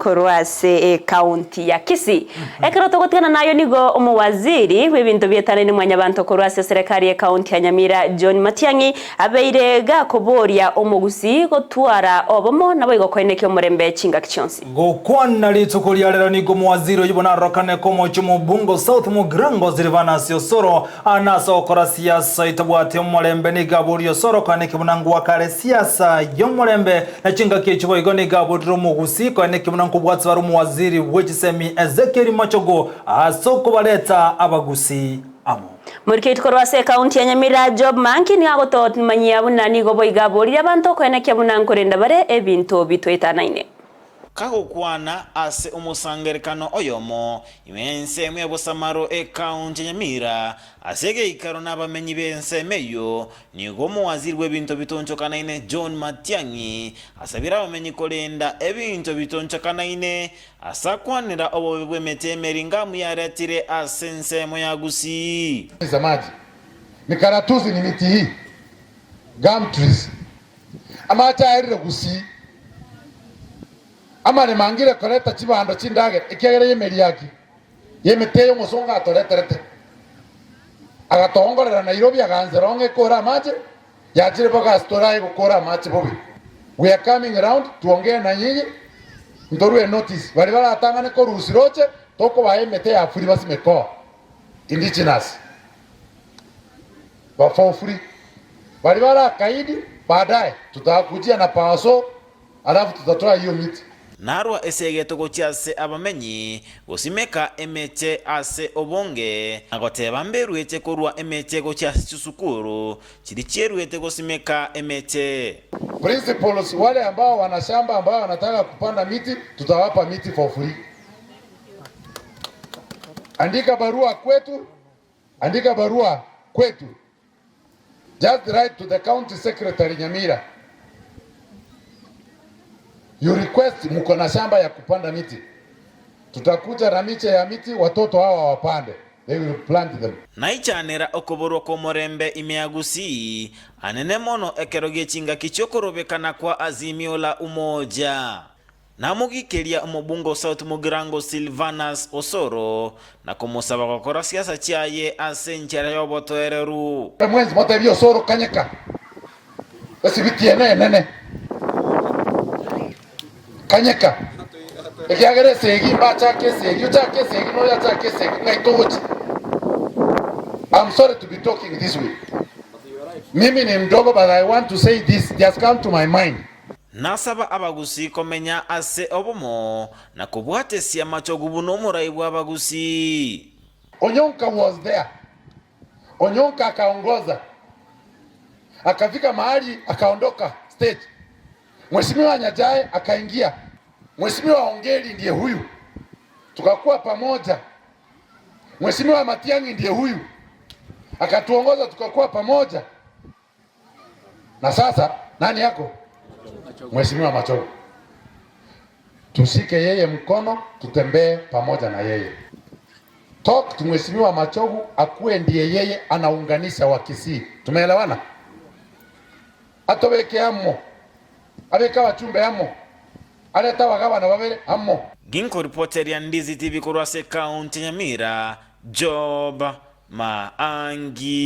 korwa ase ekaunti ya Kisii. Ekero togotigana nayo nigo omowaziri bw'ebinto bietanaine mwanyabanto korwa ase eserekari y'ekaunti ya Nyamira John Matiang'i abeire gakoboria omogusii gotwara obomo naboigo koenekia omorembe chingaki chionsi. Gokwana rituko ria rero nigo omowaziri oyio bono arorokane komochia omobunge o South Mugirango Silvanus Osoro Aa nase ogokora siasa etabwati omorembe nigo aborie Osoro koeneki buna ngwaka are siasa y'omorembe, na chingaki echio boigo nigo aborire omogusii koeneki buna nkobwatsi bare omowaziri bwe chisemi Ezekiel Machogu ase okobareta abagusii amo. Moriketi korwa ase ekaunti ya Nyamira Job Manki nigo agotomanyia buna nigo boigo aborire abanto koenekia buna nkorenda bare ebinto bitoetanaine. Kagokwana ase omosangererekano oyomo ime y'ensemo ya Bosamaro ekaunti ya Nyamira, ase egeikaro nabamenyi b'ensemo eyio, nigo omowaziri bw'ebinto bitonchokanaine John Matiang'i asabire abamenyi korenda ebinto bitonchokanaine ase akwanera obobe bw'emete emeringamu yaretire ase ensemo ya Gusii. Za maji. Mikaratusi ni miti hii. Gum trees. Amache aerire gusii, amaremo angire koreta chibando chindagera, ekiagera y'emeriaki y'emete eye omosongo atoreterete. Agatoongorera Nairobi agaanzera ong'e ekore amache, yachire mpaka ase tore aye gokora amache bobe. We are coming round tuongee na nyinyi ntorue notice baria baratang'ane korusia roche tokobaa emete ya free basimeke oo. Indigenous. Ba for free. Baria barakaidi baadaye tutakujia na paso alafu tutatoa hiyo miti. Narwa esegeto gochia ase abamenyi, gosimeka emete ase obonge, na goteba mberuete korwa emete gochia ase chisukuru chiria chieruete gosimeka emete. Principals wale ambao wana shamba ambao wanataka kupanda miti tutawapa miti for free. Andika barua kwetu Andika barua kwetu, just write to the county secretary Nyamira, you request mko na shamba ya kupanda miti, tutakuja na miche ya miti, watoto hawa wapande, they will plant them. Naichanera okoborwa kw'omorembe ime ya Gusii, anene mono ekero gie chingaki chi'okorobekana kwa Azimio la Umoja. Namogikeria omobunge o South Mugirango Silvanus Osoro na komosaba gokora siasa chiaye ase enchera y'obotoereru. Mwensi motebie Osoro kanyeka esibiti ene enene, kanyeka, ekiagera esegi mbachake esegi, ochake esegi noyo achake esegi, ng'ai togochia? I'm sorry to be talking this way. Mimi ni mdogo but I want to say this, it has come to my mind. Nasaba abagusii komenya ase obomo na kobwatesia amachogu buna omorai bw'abagusii. Onyonka was there. Onyonka akaongoza akafika mahali akaondoka stage. Mheshimiwa Nyachae akaingia. Mheshimiwa Ongeri ndiye huyu, tukakuwa pamoja. Mheshimiwa Matiang'i ndiye huyu, akatuongoza tukakuwa pamoja. Na sasa nani yako? Mheshimiwa Machogu, tushike yeye mkono, tutembee pamoja na yeye. Talk to Mheshimiwa Machogu akuwe ndiye yeye anaunganisha Wakisii. Tumeelewana? Atobeke amo, abeke abachumbe amo, arete abagabana babere amo. Ginkoripoteria Ndizi TV korwa ase ekaunti ya Nyamira, Job Maangi.